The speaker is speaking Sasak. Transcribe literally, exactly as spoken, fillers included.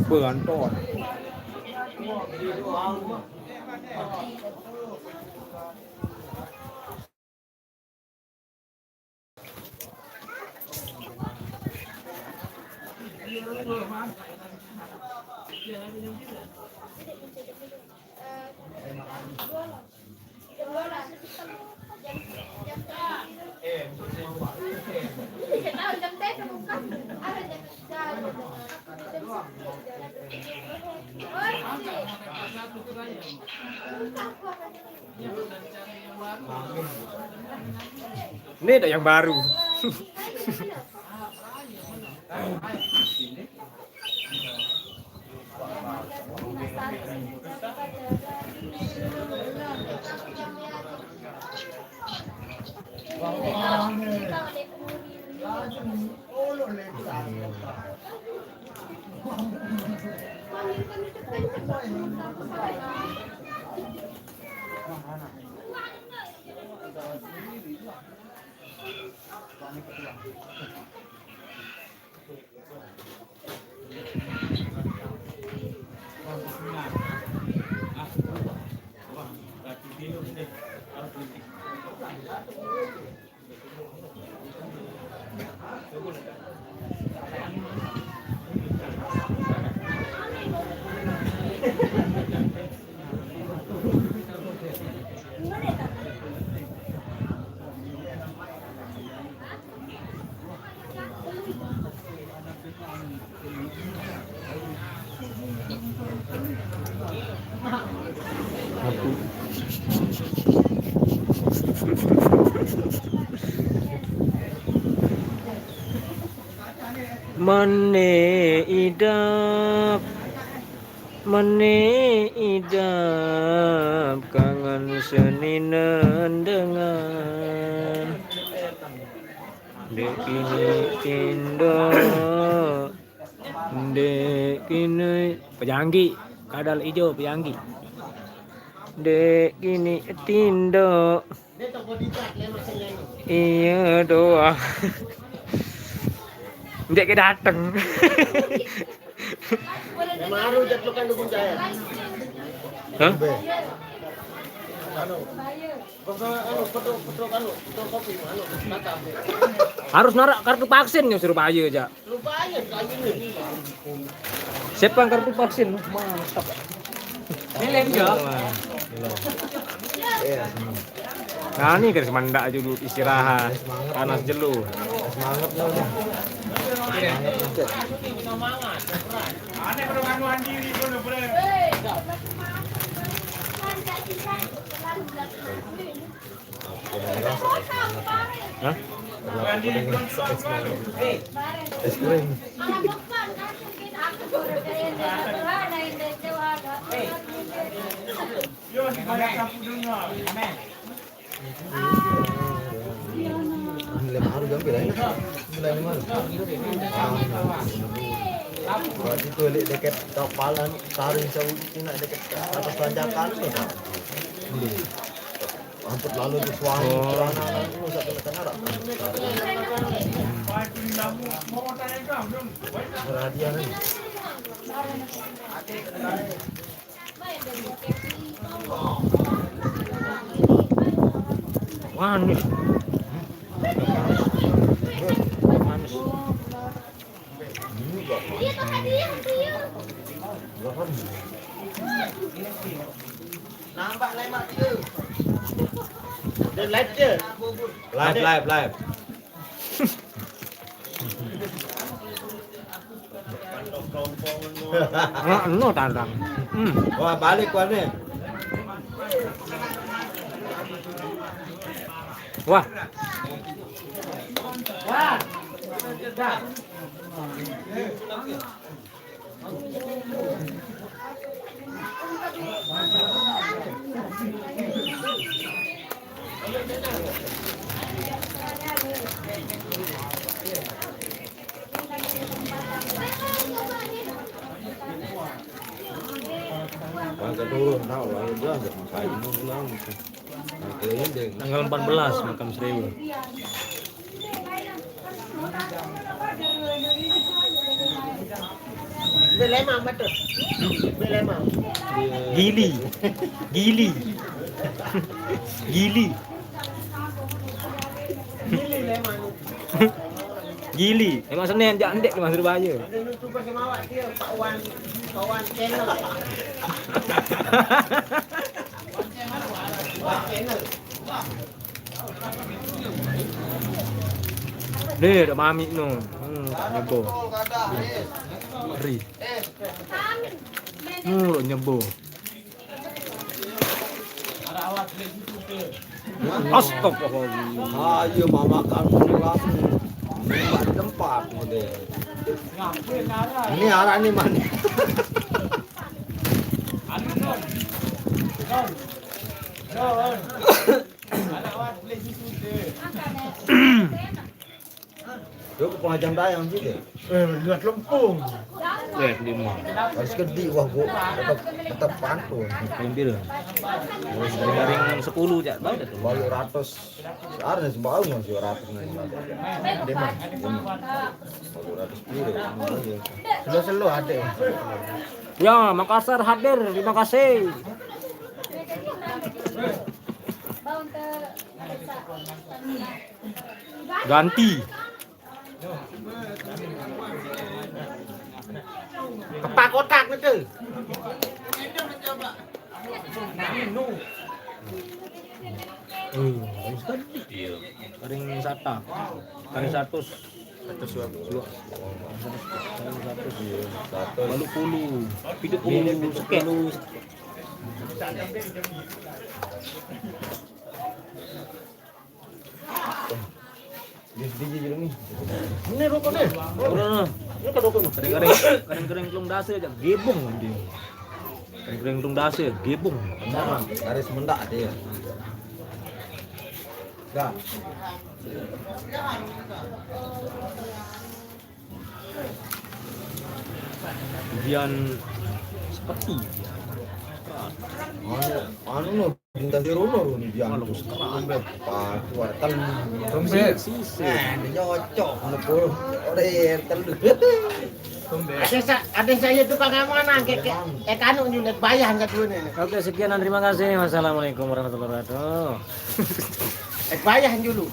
Apa, Anton? Ini ada yang baru. Mene idap, mene idap, kangen seni nendengan. Dek kini tindo, dek kini pejanggi, kadal ijo pejanggi. Dek kini tindo. Iya doang. Dek ke dateng. Yang baru jatuhkan dukun saya. Hah? Anu. Anu, foto, foto, anu, foto kopi, anu, kata. Harus narak kartu vaksin ya, Surabaya aja. Surabaya, kayu ini. Siapa yang kartu vaksin? Mantap. Ini lagi ya. Nah, ini garis mandak aja dulu istirahat. Panas jelu. Semangat lah. Hah? Es krim. Lima hari jam bila ini? Bila lima hari? Ah, berarti tu lek deket kepala ni, taring jauh tu nak deket atas tanjakan tu, tak? Ampun, lalu tu suami Oh. Celana tu satu nak kena tak? Perhatian ni. Manis. Manis. Nampak lemak dia. Dia live je. Live, live, live. Wah, eno tandang. Hmm. Wah, balik kuane. Wah. Wah. Tanggal empat belas makam seribu. Belemang betul. Belemang. Gili. Gili. Gili lemang. Gili. Emang Senin jak ndek ke Surabaya. Ada YouTuber sama awak dia, Pak Wan, Pak Wan Channel. Wan Channel. Deh, ada mami no. Hmm, tak nyebo. Ri. Hmm, nyebo. Astagfirullah. Ayo mama kamu langsung nembak di tempat model. Ini arah nih mana? Yo, kok pengajang tayang sih deh. Eh, lihat lempung. Eh, lima. Harus gede wah gua tetap tetap pantun. Ambil. Harus garing sepuluh jak bae tuh. Baru ratus. Sekarang sih baru masih ratus nih. Demen. Baru ratus piro. Selo-selo ada. Ya, Makassar hadir. Terima kasih. Ganti. Kepak otak betul. Hmm, bagus kan? Iya. Karing sata. Karing satus. Satus dua puluh. Karing satus. Iya, satus. Balu pulu. Pidu pulu. Ini pidu pulu. Seket. Ini rokok nih. Udah, nah. Ini ke rokok nih. Kering-kering, kering-kering telung dasa aja gebung nanti. Kering-kering telung dasa gebung. Nah, garis mendak dia. Dah. Ujian seperti ujian. Anu, anu no, bintang di Rono no, ujian. Malu, sekarang. Pak, kuat kan. Tumbe. Sisi. Eh, nyocok, ngono, ora telu. Tumbe. Ada sa-, ada saya tukang amanah, kayak, kayak, eh, kanu, nyunek bayah, nggak dulu nih. Oke, sekian dan terima kasih. Wassalamualaikum warahmatullahi wabarakatuh. Eh, bayah dulu.